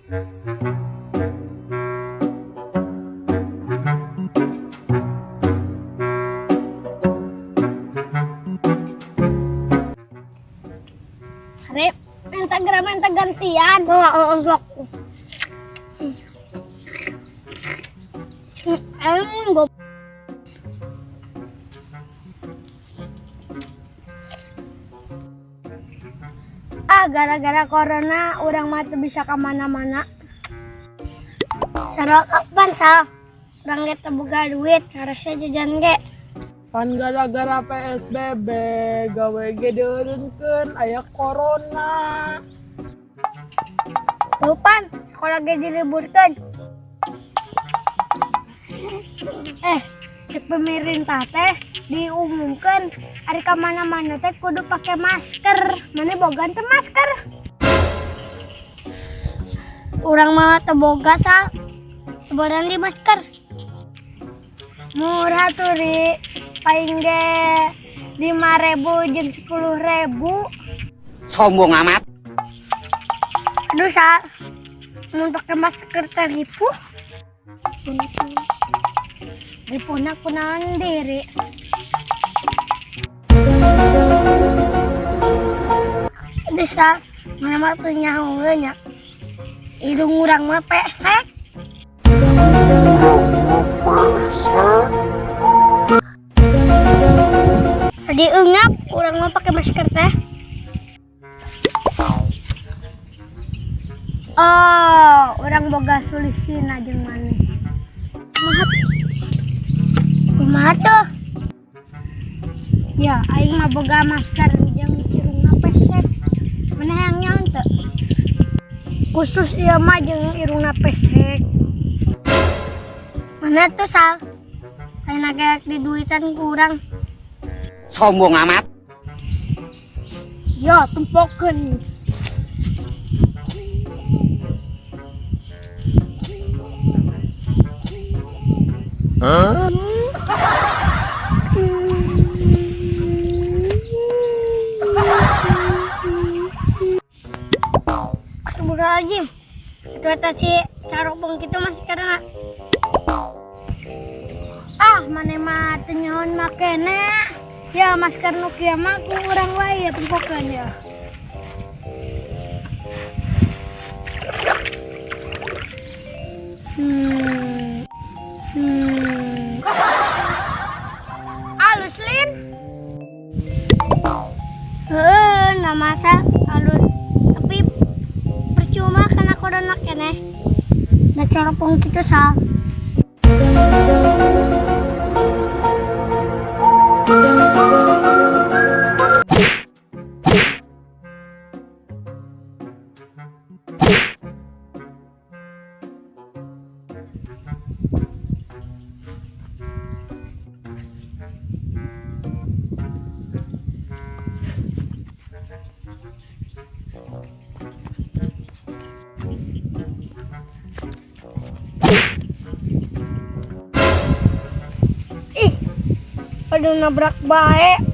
Rip, minta geura, minta gantian. Oh, sok. Gob. Ah, gara-gara corona urang mah teu bisa ka mana-mana. Sarua kapan, Sal? Urang ge teu boga duit, harusnya jajan ge. Pan gara-gara PSBB, gawe ge dieureunkeun, aya corona. Lupan, sekolah ge diliburkeun. Eh, cek pemerintah teh diumumkan ari ka mana-mana teh kudu pakai masker. Mana boga teu masker? Urang mah teu boga, Sal. Sebaran di masker. Murah tuh, Ri. Paling ge 5.000 jeung 10.000. Sombong amat. Aduh, Sal. Mun pakai masker teh ripuh. Ripuhna kunaon diri? Aduh, Sal. Mana mah teu nyaho nya. Irung urang mah pesek. Tadi eungap urang mah pakai masker teh. Oh, urang boga solusina jeung maneh. Kumaha? Kumaha tuh? Ya, aing mah boga masker jeung irungna pesek. Maneh hayang nyaho teu? Khusus ieu mah jeung irungna pesek. Mana tuh, Sal? Ayeuna ge diduitan ku urang. Sombong amat. Ya, tempokeun. Hah? Astagfirullahaladzim. Itu eta si caropong kitu masih karena. Ah, maneh mah teu nyahoan makena. Ya, masker nu kieu mah ku urang wae ya tempokeun ya. Alus, Lin. Heeh, nah masa alus. Tapi percuma karena corona keneh. Da coropong kitu, Sal. Ih, aduh nabrak bae.